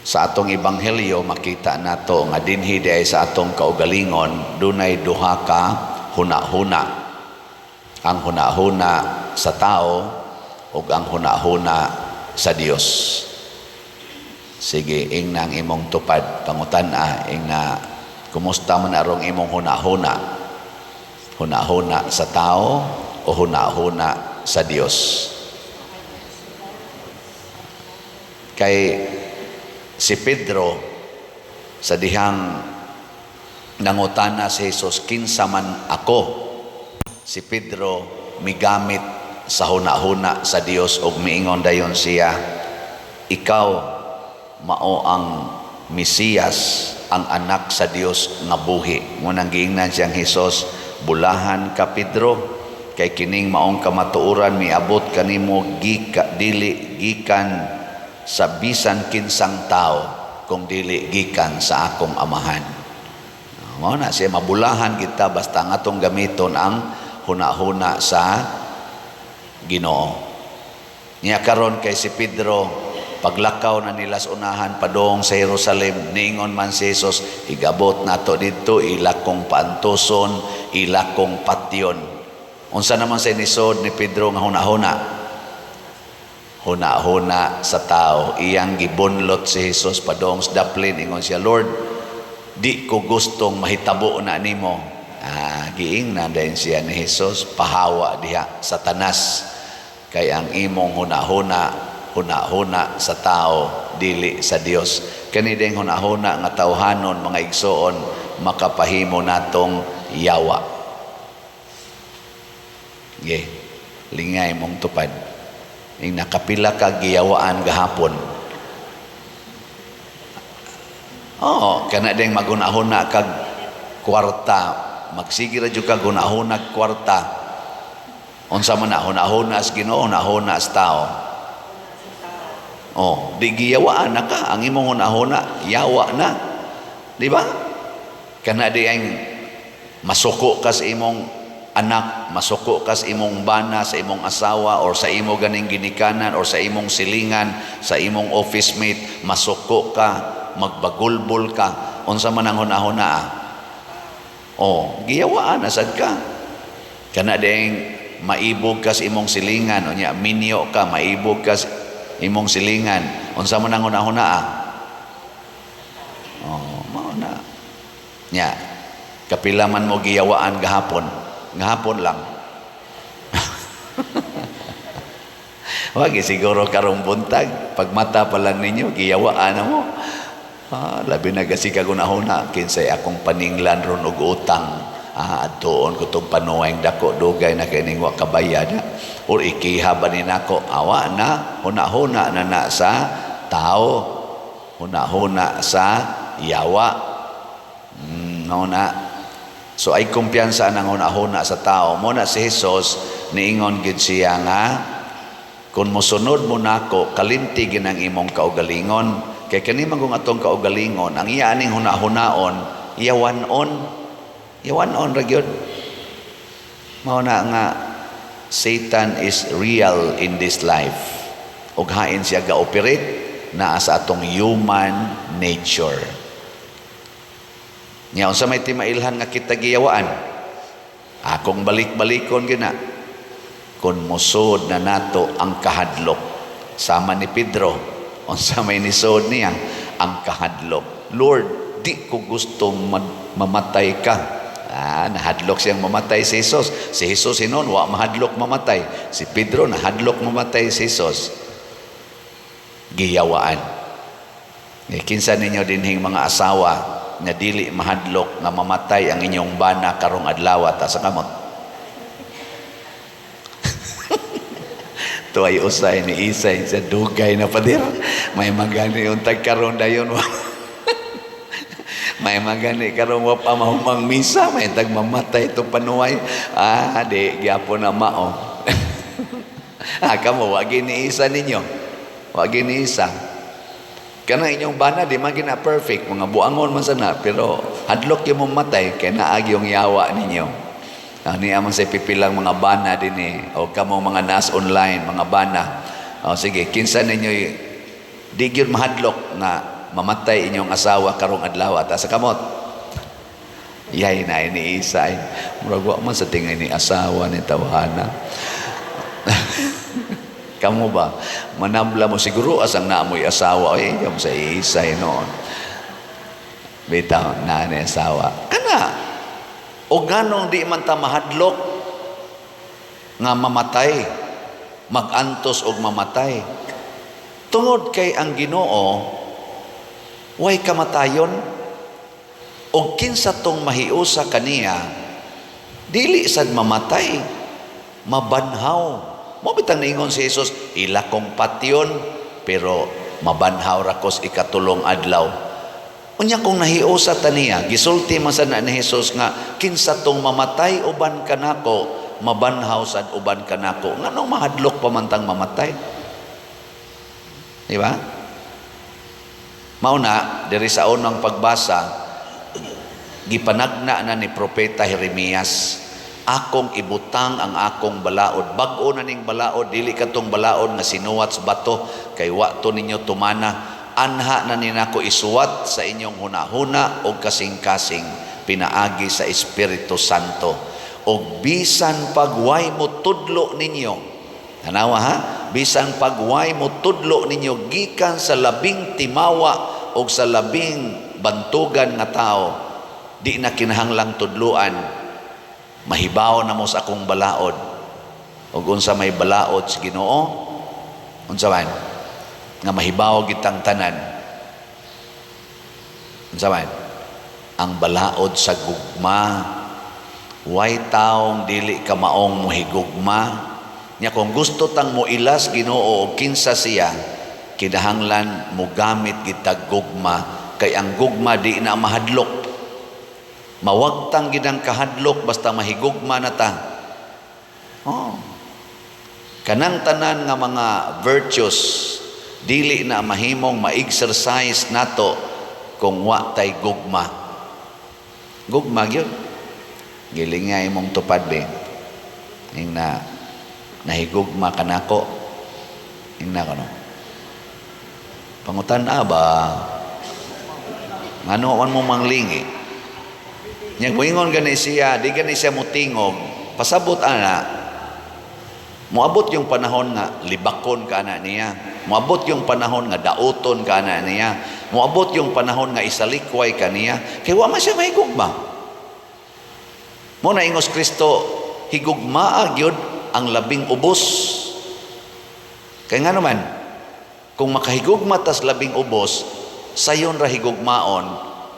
Sa atong ebanghelyo, makita nato nga dinhi diay sa atong kaugalingon dunay duha ka huna-huna. Ang huna-huna sa tao ug ang huna-huna sa Dios. Sige, ingna ang imong tupad, pangutan-a, ingna kumusta man arong imong huna-huna? Huna-huna sa tao o huna-huna sa Dios? Kay si Pedro, sa dihang nangutana si Jesus, "Kinsa man ako?" Si Pedro migamit sa huna-huna sa Dios ug miingon dayon siya, "Ikaw mao ang Mesiyas, ang anak sa Dios nga buhi." Mao nang giingnan siyang Hesus, "Bulahan ka, Pedro, kay kining maong kamatuoran miabot kanimo gika dili gikan sa bisan kinsang tao kung dili gikan sa akong Amahan." Mao na siya, mabulahan kita basta ang atong gamiton ang huna-huna sa Ginoo. Nya karon, kay si Pedro, paglakaw na nila sa unahan padung sa Jerusalem, niingon man si Jesus, "Igabot nato didto, ila kong paantuson, ila kong patyon." Unsa naman sa inisod ni Pedro nga huna-huna? Huna-huna sa tao. Iyang gibunlot si Jesus padong sa daplin. Ingon siya, "Lord, di ko gustong mahitabo na nimo." Ah, giingnan din siya ni Jesus, "Pahawa diha, Satanas. Kay ang imong huna-huna, huna-huna sa tao, dili sa Dios." Kani ding huna-huna nga tawhanon, mga igsoon, makapahimo natong yawa. Ge, lingay mong tupad. Ing nakapila ka giyawaan gahapon? Oo, kana ding maghuna-huna kag kwarta, magsige ra jud kag hunahuna kwarta. Unsa man na, hunahuna sa Ginoo, hunahuna sa tao? Oh, di giyawaan na ka ang imong hunahuna, yawa na. Di ba? Kana di ang masuko ka sa imong anak, masuko ka sa imong bana, sa imong asawa, or sa imo ganing ginikanan, or sa imong silingan, sa imong office mate, masuko ka, magbagulbol ka. Unsa man ang hunahuna, ah? Oh, giyawaan na sad ka. Kana ding maibog ka sa imong silingan, unya minyo ka, maibog ka sa imong silingan. Unsa man ang hunahuna, ah? Oh, mao na. Nya, kapila man mo giyawaan gahapon? Gahapon lang. Wag siguro karong buntag, pagmata pa lang ninyo, giyawaan na mo. Ah, labi na kasi kagunahuna, kinsay akong paninglan ron og utang. Ah, adtuon ko tong panuway dako, dugay na kay ning wa kabayad. Or ikiha ba ni nako? Awa na, huna-huna na na sa tao. Huna-huna sa yawa. No na. So ay kumpiyansa ang huna-huna sa tao. Mao na si Jesus niingon gid siya nga kung mosunod mo nako, kalimti gid ang imong kaugalingon. Kay kani man kung atong kaugalingon, ang iya aning huna-hunaon, yawan-on. Yawan-on ra gyud. Mao na nga Satan is real in this life. Ug hain siya ga-operate naa sa atong human nature. Nya unsa may timailhan nga kita giyawaan? Akong balik-balikon gina. Kung musod na nato ang kahadlok, sama ni Pedro, unsa may nisod niya? Ang kahadlok. "Lord, di ko gustong mamatay ka." Ah, nahadlok siyang mamatay si Jesus. Si Jesus hinon, wa mahadlok mamatay. Si Pedro nahadlok mamatay si Jesus. Giyawaan. Eh, kinsa ninyo dinhing mga asawa nga dili mahadlok nga mamatay ang inyong bana karong adlaw ta sa kamot? Tuay usay ni Isay sa dugay na pader. May magani untag karon dayon. May magani karon wa pa mahumang misa, may tag mamatay itong panuway. Ah, di gyapon na mao. Ah, kamo wa gini isa ninyo. Wa gini isa. Kana inyong bana di man gina perfect, mga buangon man sana, pero hadlok yung mamatay kay naagi yung yawa ninyo. Ah, niya man sa pipilang mga bana din eh. O kamo mga nas online, mga bana. O sige, kinsa ninyo di gyud mahadlok nga mamatay inyong asawa karong adlaw, taas sa kamot. Yay na ini isa ay. Murag wa man sa tingay ni asawa ni tawhana. Kamu ba? Manabla mo siguro asang naamoy asawa. Ay, mo sa isay noon. Bitaw, na ni asawa. Kana, o ganong di man ta mahadlok nga mamatay, magantos og mamatay. Tungod kay ang Ginoo way kamatayon, og kinsa tong mahiusa kaniya dili sad mamatay, mabanhaw. Mo bitang niingon si Jesus, "Ila kong patyon, pero mabanhaw ra ko sa ikatulong adlaw." Unya kung nahiusa ta niya, gisulti man sad na ni Jesus nga kinsa tong mamatay uban kanako, mabanhaw sad uban kanako. Nganong mahadlok pa man tang mamatay? Di ba? Mao na diri sa unang pagbasa, gipanagna na ni Propeta Jeremias, "Akong ibutang ang akong balaod." Bag-o na ning balaod, dili katong balaod nga sinuwat sa bato kay wa to ninyo tumana. Anha na ni nako isuwat sa inyong hunahuna og kasing-kasing pinaagi sa Espiritu Santo. Og bisan pagway mo tudlo ninyo, tanawa ha, bisan pagway mo tudlo ninyo gikan sa labing timawa og sa labing bantugan nga tao, di na kinahanglang tudluan, mahibaw na mo sa akong balaod. Ug unsa may balaod sa Ginoo? Unsa man nga mahibaw gitang tanan? Unsa man ang balaod sa gugma? Way taong dili ka maong mohigugma nya. Kung gusto tang moilas Ginoo og kinsa siya, kinahanglan mogamit gitag gugma, kay ang gugma di na mahadlok. Mawagtang gidang kahadlok basta mahigugma na ta. Oh. Kanang tanan nga mga virtues dili na mahimong ma-exercise nato kung wa tay gugma. Gugma gyud. Giling nga imong tupad be. Ing na nahigugma kanako. Ing na kono. Pangutan-a ba? Ngano man mo manglingi? Nya muingon gani siya, di gani siya mutingog, pasabot ana, moabot yung panahon nga libakon ka ana niya. Moabot yung panahon nga dauton ka ana niya. Moabot yung panahon nga isalikway ka niya. Kay wa man siya mahigugma. Mo na ingos Kristo, higugmaa gyud ang labing ubos. Kay nga naman, kung makahigugma tas labing ubos, sayon ra higugmaon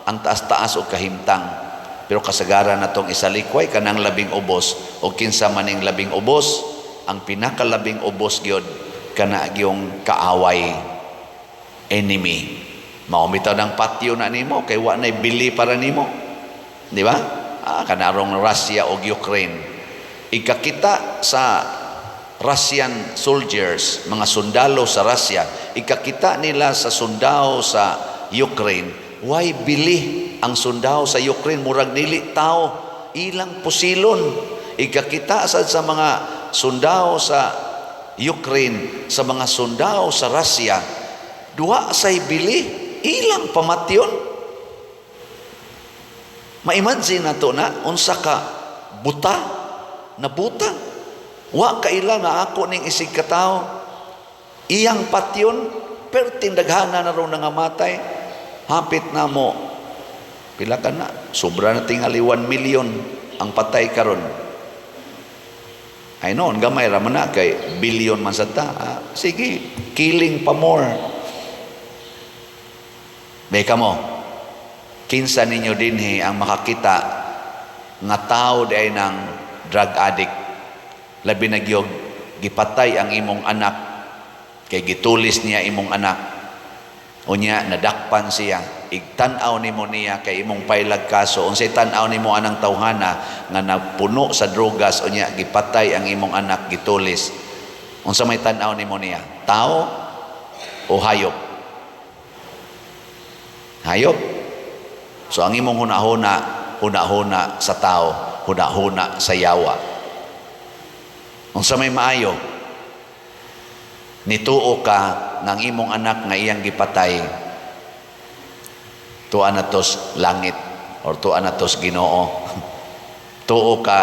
ang taas-taas og kahimtang. Pero kasagaran na tong isalikway kanang labing ubos, o kinsa maning labing ubos, ang pinakalabing ubos gyud kana gyung kaaway, enemy. Mao bitaw ng patyo na nimo kay wa nay bili para nimo. Di ba? Ah, kanarong Russia o Ukraine. Ikakita sa Russian soldiers, mga sundalo sa Russia, ikakita nila sa sundao sa Ukraine, way bili ang sundao sa Ukraine, murag dili tao, ilang pusilon. Ikakita sad sa mga sundao sa Ukraine, sa mga sundao sa Russia, duha say bili, ilang pamatyon. Ma-imagine nato na unsa ka buta, nabuta. Wa kaila nga ako ning isig katawo. Iyang patyon, perting daghana na ron nangamatay. Hapit na mo pila ka na, sobra na tingali 1 million ang patay karon. Ay noon, gamay ra man na kay billion man sa ta. Ah, sige, killing pa more. Beka mo, kinsa ninyo dinhi ang makakita nga tao di ng drug addict, labi na gyud gipatay ang imong anak kay gitulis niya imong anak, unya nadakpan siya, igtan-aw nimo niya kay imong pailag kaso, unsay tan-aw nimo anang tawhana nga napuno sa drogas, unya gipatay ang imong anak, gitulis? Unsa may tan-aw nimo niya, tao o hayop? Hayop. So ang imong hunahuna, hunahuna sa tao, hunahuna sa yawa. Unsa may maayo? Nituo ka ng imong anak nga iyang gipatay. Tuan na tos langit or tuan na tos Ginoo. Tuo ka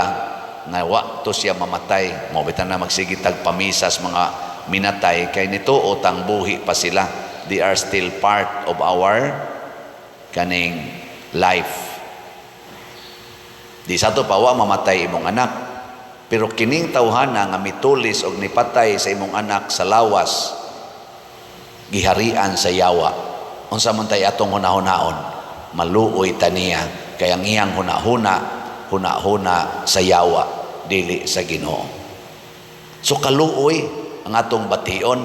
nga wa to siya mamatay. Mao bitan na magsige tag pamisas mga minatay kay nituo tang buhi pa sila. They are still part of our kaning life. Di sa to pa wa mamatay imong anak. Pero kining tawhana nga mitulis og nipatay sa imong anak sa lawas, giharian sa yawa. Unsa man tay atong hunahunaon? Maluoy ta niya kay ang iyang hunahuna, hunahuna sa yawa, dili sa Ginoo. So kaluoy ang atong bation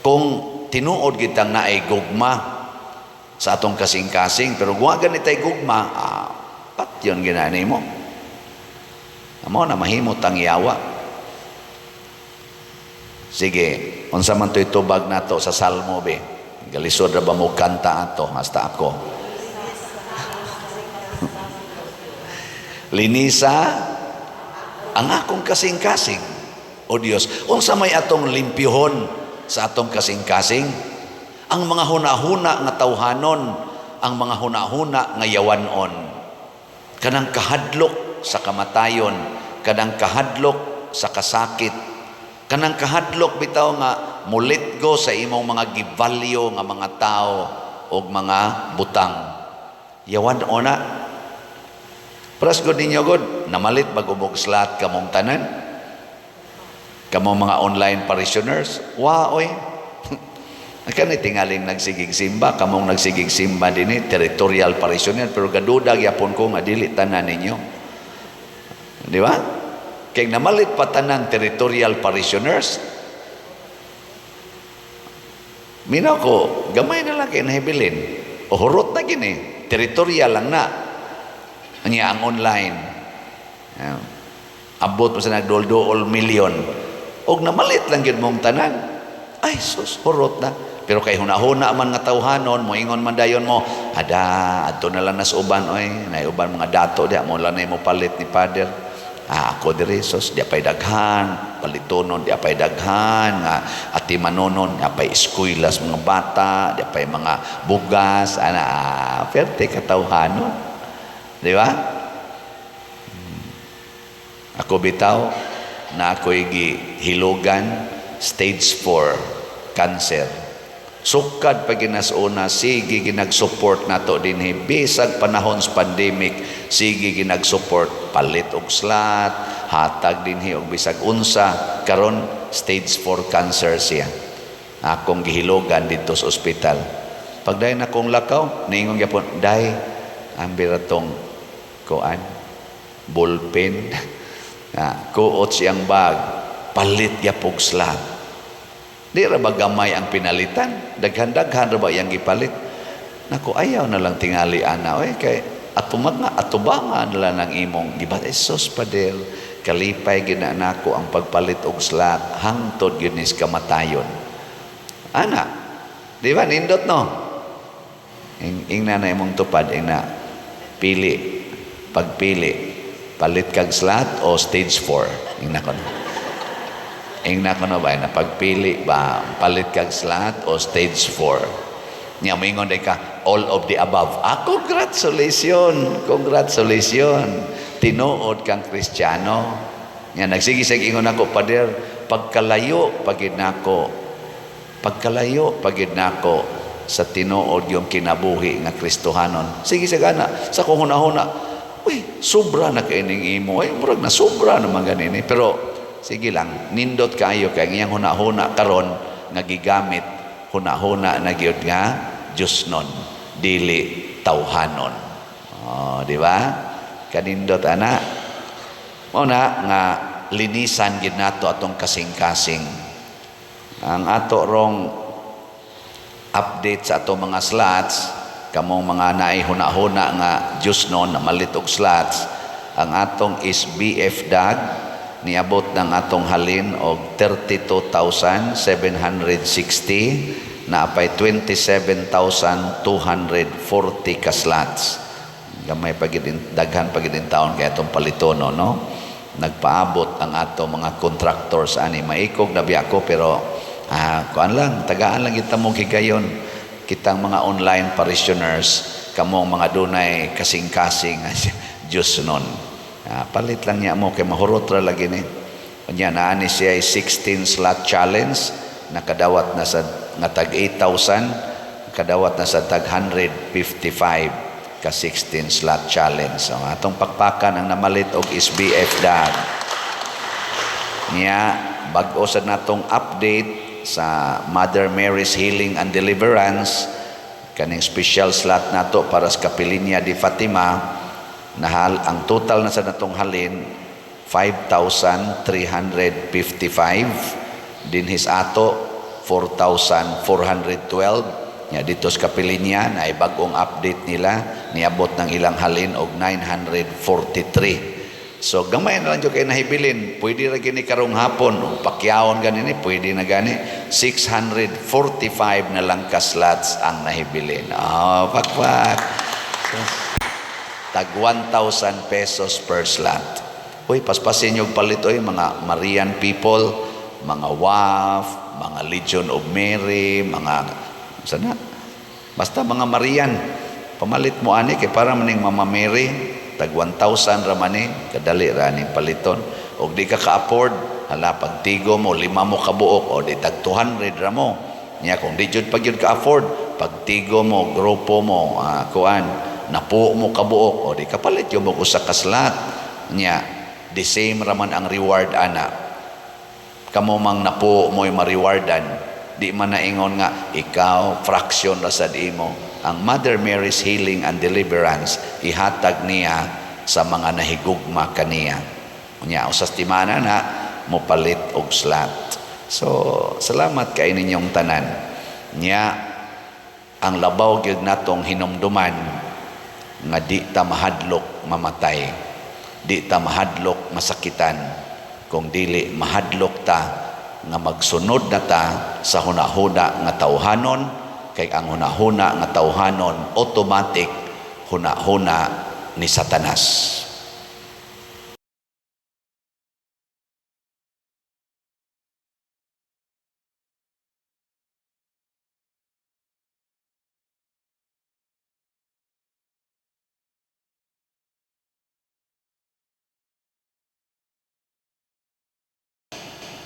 kung tinuod kitang naay gugma sa atong kasing-kasing, pero kung gani tay gugma, patyon ginani mo. Amo na mahimot ang yawa. Sige, unsa man to'y tubag nato sa Salmo be? Galisod ra ba mo kanta ato hasta ako? Linisa ang akong kasing-kasing. O Dios, unsa may atong limpyuhon sa atong kasing-kasing? Ang mga hunahuna nga tawhanon, ang mga hunahuna nga yawanon. Kanang kahadlok sa kamatayon, kanang kahadlok sa kasakit, kanang kahadlok bitaw nga mulit go sa imong mga givalyo nga mga tao og mga butang. Yawan-on na. Pras god ninyo god, namalit bag og slot kamong tanan. Kamong mga online parishioners, wa oy. Kani tingaling nagsigig simba, kamong nagsigig simba dinhi, territorial parishioner, pero gaduda gyapon ko nga dili tanan ninyo. Di ba? Kay namalit pa tanang territorial parishioners, minaw ko, gamay na lang kay nahibilin. O hurot na gini, territorial lang na. Anya ang online. Yeah. Abot pa sa nagdol-dool milyon. Og namalit lang gyud mong tanan. Ay sus, hurot na. Pero kay hunahuna man nga tawhanon, moingon man dayon mo, ada, adto na lang nas uban oy, nay uban mga dato diha mo lang mo palit ni Father. Ah, ako diri sus, di pay daghan, palitonon, di pay daghan, nga ati manonon, di pay eskwela sa mga bata, di pay mga bugas, ana, perte katawhanon. Di ba? Ako bitaw na ako'y gihilugan stage 4 cancer. Sukad pa ginasuna, sige ginag-support nato dinhi bisag panahon sa pandemic, sige ginag-support, palit og slot, hatag dinhi og bisag unsa. Karon stage 4 cancer siya. Akong gihilugan didto sa ospital. Pagdayon akong lakaw, niingon gyapon, "Day, ambira tong kuan, ballpen." Ah, kuot siyang bag, palit gyapog slot. Di ra ba gamay ang pinalitan? Daghan-daghan ra ba iyang gipalit? Nako, ayaw na lang tingali ana oy, kay atumag nga atubangan na lang ang imong gibat. Sus padel, kalipay gina nako ang pagpalit og slot hangtod gyud nis kamatayon. Ana, di ba nindot no? Ingna na imong tupad, ingna pili, pagpili, palit kag slot o stage 4, ingna ko no. Ingna ko no ba, na pagpili ba, palit kag slot o stage 4? Nya moingon day ka, "All of the above." Ah, congratulations, congratulations. Tinuod kang Kristiyano. Nya nagsige sig ingon ako, "Pader, pagkalayo pagid nako, pagkalayo pagid nako sa tinuod yung kinabuhi nga Kristohanon." Sige sa gana, sa kong hunahuna, uy, sobra na kaining imo. Ay, murag na sobra naman ganini. Pero sige lang, nindot kaayo kay ang iyang hunahuna karon nga gigamit, hunahuna na gyud nga Diyos nun, dili tawhanon. Oh, di ba? Kanindot ana. Mao na nga linisan gid nato atong kasing-kasing. Ang ato rong update sa atong mga slots, kamong mga naay huna-huna nga Diyos nun na malit og slots, ang atong is BF DAG niabot ng atong halin og 32,760 na apay 27,240 ka slots. Gamay pa gid, daghan pa gid taon kay atong palitono, no? Nagpaabot ang ato mga contractors ani, maikog na biya ko, pero kuan lang, tagaan lang kita mo higayon. Kitang mga online parishioners, kamong mga dunay kasing-kasing Diyos nun. Ah, palit lang niya mo kay mahurot ra lagi ni. Unya naa ni siya 16 slot challenge, nakadawat na sa nga tag 8,000, kadawat na sa tag 155 ka 16 slot challenge. So, atong pakpakan ang namalit og SBF dag. Niya, bag-o sa natong update sa Mother Mary's Healing and Deliverance, kaning special slot nato para sa Kapilinya di Fatima, nahal ang total na sa natong halin 5,355, dinhis ato 4,412. Nya dito sa Kapilinya na bagong update nila, niabot ng ilang halin og 943. So gamay na lang jud kay nahibilin, pwede ra gini karong hapon ug pakyawon gani ni, pwede na gani. 645 na lang ka slots ang nahibilin. Oh, pakpak. Tag 1,000 pesos per slot. Uy, paspasin yung palit oy, mga Marian people, mga WAF, mga Legion of Mary, mga sana. Basta mga Marian. Pamalit mo ani kay para maning Mama Mary, tag 1,000 ra man ni, kadali ra ning paliton. Og di ka ka-afford, hala, pagtigo mo, lima mo kabuok o di tag 200 ra mo. Nya kung di jud pag jud ka-afford, pagtigo mo, grupo mo, kuan, napo mo kabuok o di kapalit yung mo usa ka slot. Nya the same raman ang reward ana. Kamo mang napo mo'y ma-rewardan, di man naingon nga ikaw fraction ra sad imo. Ang Mother Mary's Healing and Deliverance, ihatag niya sa mga nahigugma kaniya. Unya usas timana na mopalit og slot. So salamat kay ninyong tanan. Nya ang labaw gyud natong hinumduman nga di ta mahadlok mamatay, di ta mahadlok masakitan, kung dili mahadlok ta nga magsunod na ta sa hunahuna nga tawhanon, kay ang hunahuna nga tawhanon automatic hunahuna ni Satanas.